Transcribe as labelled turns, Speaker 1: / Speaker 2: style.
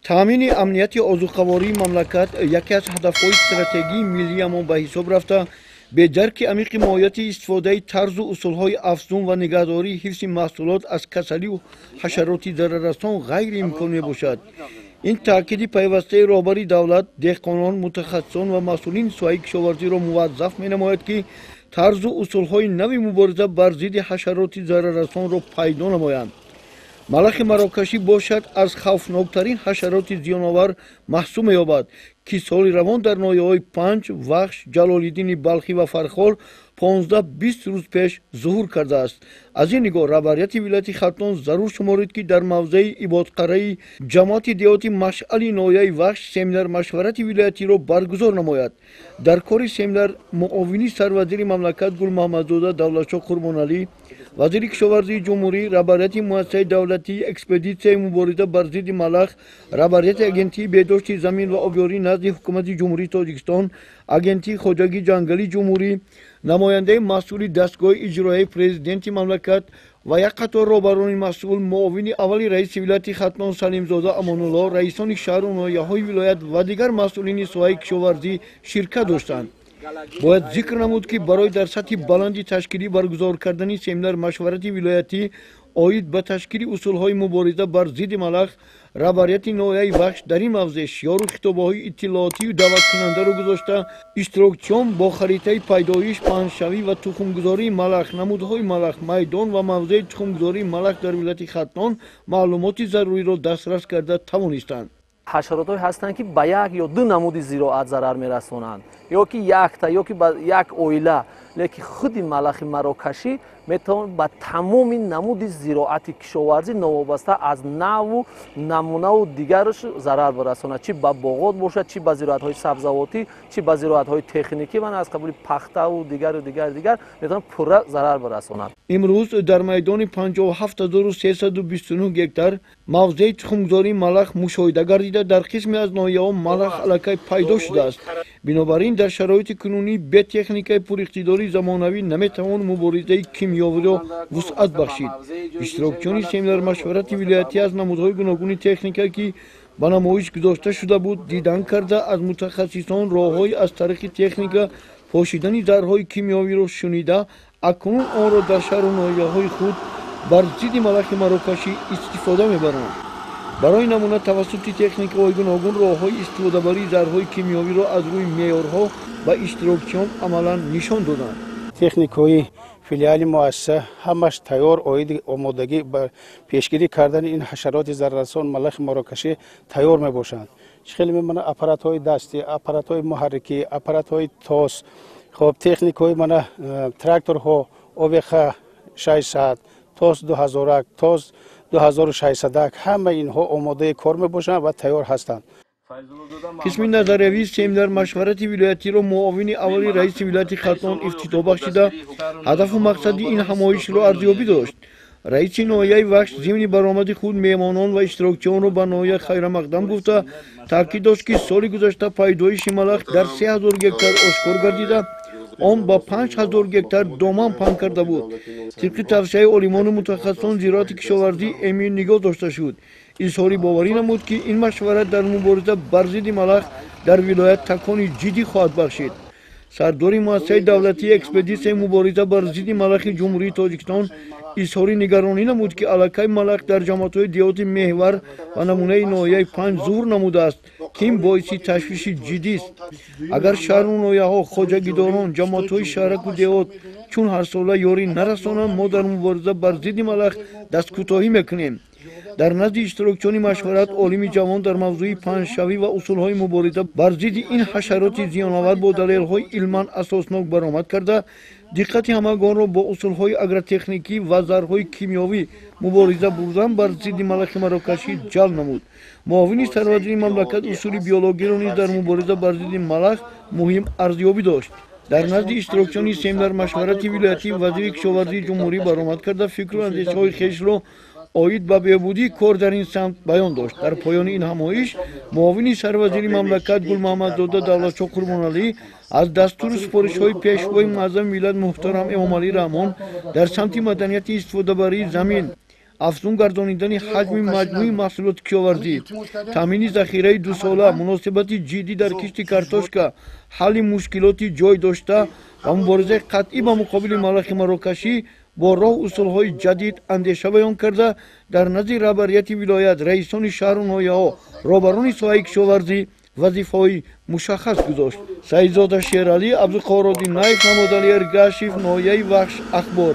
Speaker 1: Таъмини амнияти озуқавории мамлакат яке аз ҳадафҳои стратегии миллиамон ба ҳисоб рафта, бе дарки амиқи моҳияти истифодаи тарзу усулҳои афзун ва нигаҳдории ҳифзи маҳсулот аз касалию ҳашароти зараррасон ғайриимкон мебошад. Ин таъкиди пайвастаи роҳбари давлат деҳқонон, мутахассисон ва масъулини соҳаи кишоварзиро муваззаф менамояд, ки тарзу усулҳои нави мубориза бар зидди ҳашароти зараррасонро пайдо намоянд. Малахи марокашӣ бошад, аз хавфноктарин ҳашароти зиёновар маҳсуб меёбад, ки соли равон дар ноҳияҳои Панҷ, Вахш, Ҷалолиддини Балхӣ ва Фархор 15-20 рӯз пеш зуҳур кардааст. Аз ин нигоҳ роҳбарияти вилояти Хатлон зарур шуморид, ки дар мавзеи Ибодқараи ҷамоати деҳоти Машъали ноҳияи Вахш семинар машварати вилоятиро баргузор намояд. Дар кори семинар муовини сарвазири мамлакат Гулмуҳаммадзода Давлатшоҳ Қурбоналӣ, вазири кишоварзии ҷумҳурӣ, роҳбарияти муассисаи давлатии экспедитсияи мубориза бар зидди малах, роҳбарияти агентии беҳдошти замин ва обёрӣ назди ҳукумати Ҷумҳурии Тоҷикистон, агентии хоҷагии ҷангалии ҷумҳурӣ, намояндаи масъули дастгоҳи иҷроияи президенти мамлакат ва як қатор роҳбарони масъул, муовини аввали раиси вилояти Хатлон Салимзода Амонулло, раисони шаҳру ноҳияҳои вилоят ва дигар масъулини соҳаи кишоварзӣ ширкат доштанд. Бояд зикр намуд, ки барои дар сатҳи баланди ташкилӣ баргузор кардани семинар машварати вилоятӣ оид ба ташкили усулҳои мубориза бар зидди малах, роҳбарияти ноҳияи Вахш дар ин мавзеъ шиёру хитобаҳои иттилоотию даъваткунандаро гузошта, иштирокчиён бо харитаи пайдоиш, паҳншавӣ ва тухмгузории малах, намудҳои малах, майдон ва мавзеи тухмгузории малах дар вилояти Хатлон маълумоти заруриро дастрас карда тавонистанд.
Speaker 2: Ҳашаротҳое ҳастанд, ки ба як ё ду намуди зироат зарар мерасонанд, ё ки якта, ё ки ба як оила, лекин худи малахи марокашӣ метавонад ба тамоми намуди зироати кишоварзӣ, новобаста аз наву намунаву дигараш, зарар бирасонад, чӣ ба боғот бошад, чӣ ба зироатҳои сабзавотӣ, чӣ ба зироатҳои техникӣ ва аз қабили пахтаву дигару дигару дигар метавонад пурра зарар бирасонад.
Speaker 1: Имрӯз дар майдони 57 329 гектар мавзеи тухмгузории малах мушоҳида гардида, дар қисме аз ноҳияҳо малах аллакай пайдо шудааст. Бинобар ин дар шароити кунунӣ бе техникаи пуриқтидори замонавӣ наметавон муборизаи кимиёвиро вусъат бахшид. Иштирокчиёни семинар машварати вилоятӣ аз намудҳои гуногуни техника, ки ба намоиш гузошта шуда буд, дидан карда, аз мутахассисон роҳҳои аз тариқи техника пошидани зарҳои кимиёвиро шунида, акнун онро дар шаҳру ноҳияҳои худ бар зидди малахи марокашӣ истифода мебаранд. Барои намуна, тавассути техникаҳои гуногун роҳҳои истифодабарии зарҳои кимиёвиро аз рӯи меъёрҳо ба иштирокчиён амалан нишон доданд.
Speaker 3: Техникаҳои филиали муассиса ҳамаш тайёр, оиди омодагӣ ба пешгирӣ кардани ин ҳашароти зараррасон, малахи марокашӣ, тайёр мебошанд. Чӣ хеле мемона аппаратҳои дастӣ, аппаратҳои муҳаррикӣ, аппаратҳои тос, хоб, техникаҳои мана тракторҳо ОВХ 600, ТОС 2000, ТОС 2600, ҳама инҳо омодаи кор мебошанд ва тайёр ҳастанд.
Speaker 1: Қисми назариявии семинар машварати вилоятиро муовини аввали раиси вилояти Хатлон ифтитоҳ бахшида, ҳадафу мақсади ин ҳамоишро арзёбӣ дошт. Раиси ноҳияи Вахш зимни баромади худ меҳмонон ва иштирокчиёнро ба ноҳия хайрамақдам гуфта, таъкид дошт, ки соли гузашта пайдоиши малах дар 3000 гектар ошкор гардида, он ба 5000 гектар доман паҳн карда буд. Тибқи тавсияи олимону мутахассисон зироати кишоварзӣ эмин нигоҳ дошта шуд. Изҳори боварӣ намуд, ки ин машварат дар мубориза бар зидди малах дар вилоят такони ҷиддӣ хоҳад бахшид. Сардори муассисаи давлатии экспедитсияи мубориза бар зидди малахи Ҷумҳурии Тоҷикистон изҳори нигаронӣ намуд, ки аллакай малах дар ҷамоатҳои деҳоти меҳвар ва намунаи ноҳияи Панҷ зуҳур намудааст, ки ин боиси ташвиши ҷиддист. Агар шаҳру ноҳияҳо, хоҷагидорон, ҷамоатҳои шаҳраку деҳот чун ҳарсола ёрӣ нарасонанд, мо дар мубориза бар зидди малах дасткӯтоҳӣ мекунем. Дар назди иштирокчиёни машварат олими ҷавон дар мавзӯи паҳншавӣ ва усулҳои мубориза бар зидди ин ҳашароти зиёновар бо далелҳои илман асоснок баромад карда, диққати ҳамагонро бо усулҳои агротехникӣ ва зарҳои кимиёвӣ мубориза бурдан бар зидди малахи марокашӣ ҷалб намуд. Муовини сарвазири мамлакат усули биологиро низ дар мубориза бар зидди малах муҳим арзёбӣ дошт. Дар назди иштирокчиёни семинар машварати вилоятӣ вазири кишоварзии ҷумҳурӣ баромад карда, фикру андешаҳои хешро оид ба беҳбудии кор дар ин самт баён дошт. Дар поёни ин ҳамоиш муовини сарвазири мамлакат Гулмуҳаммадзода Давлатшоҳ Қурбоналӣ аз дастуру супоришҳои Пешвои муаззами миллат муҳтарам Эмомалӣ Раҳмон дар самти маданияти истифодабарии замин, Афзун гардонидани ҳаҷми маҷмӯи маҳсулоти кишоварзӣ, таъмини захираи дусола, муносибати ҷиддӣ дар кишти картошка, ҳалли мушкилоти ҷой дошта ва муборизаи қатъӣ ба муқобили малахи марокашӣ бо роҳ усулҳои ҷадид андеша баён карда, дар назди раҳбарияти вилоят, раисони шаҳру ноҳияҳо, роҳбарони соҳаи кишоварзӣ вазифаҳои мушаххас гузошт. Саидзода Шералӣ, Абдуқоҳир Одинаев, Намодалӣ Эргашев, ноҳияи Вахш, Ахбор.